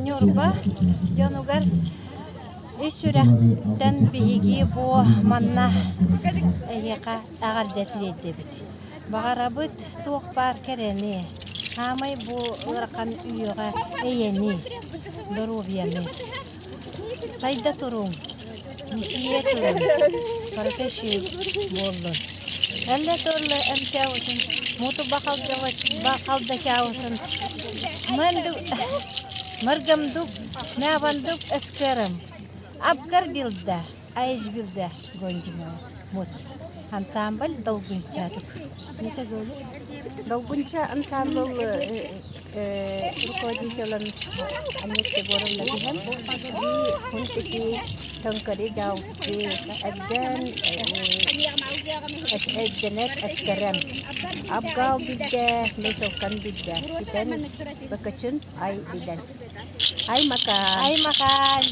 Ньурба дьонугар ис сүрэхтэн биһиги бу манна эһиэхэ эҕэрдэ тириэрдэбит. Баҕарабыт туох баар кэрэни, хаамай бу ыарахан үйэҕэ эйэни, доруобуйаны. Сайда туруҥ, мичийэ туруҥ, барыта үчүгэй буоллун. Эллэ туолла эмчээбитин, муту бахалдачаабытын, мыргымдук, мявандук эскерым, абгар билда, айж билда гонжино мут. Ансамбль долгунчатык. Долгунча ансамбл руководителын Анет Егоровна түһэн хунтики төҥкөри дьаалки эрдэн эрдэнэт эскэрэм абгаал бидде меселкан бидде итен бөкөчүн ай биден ай макаан Ай макаан.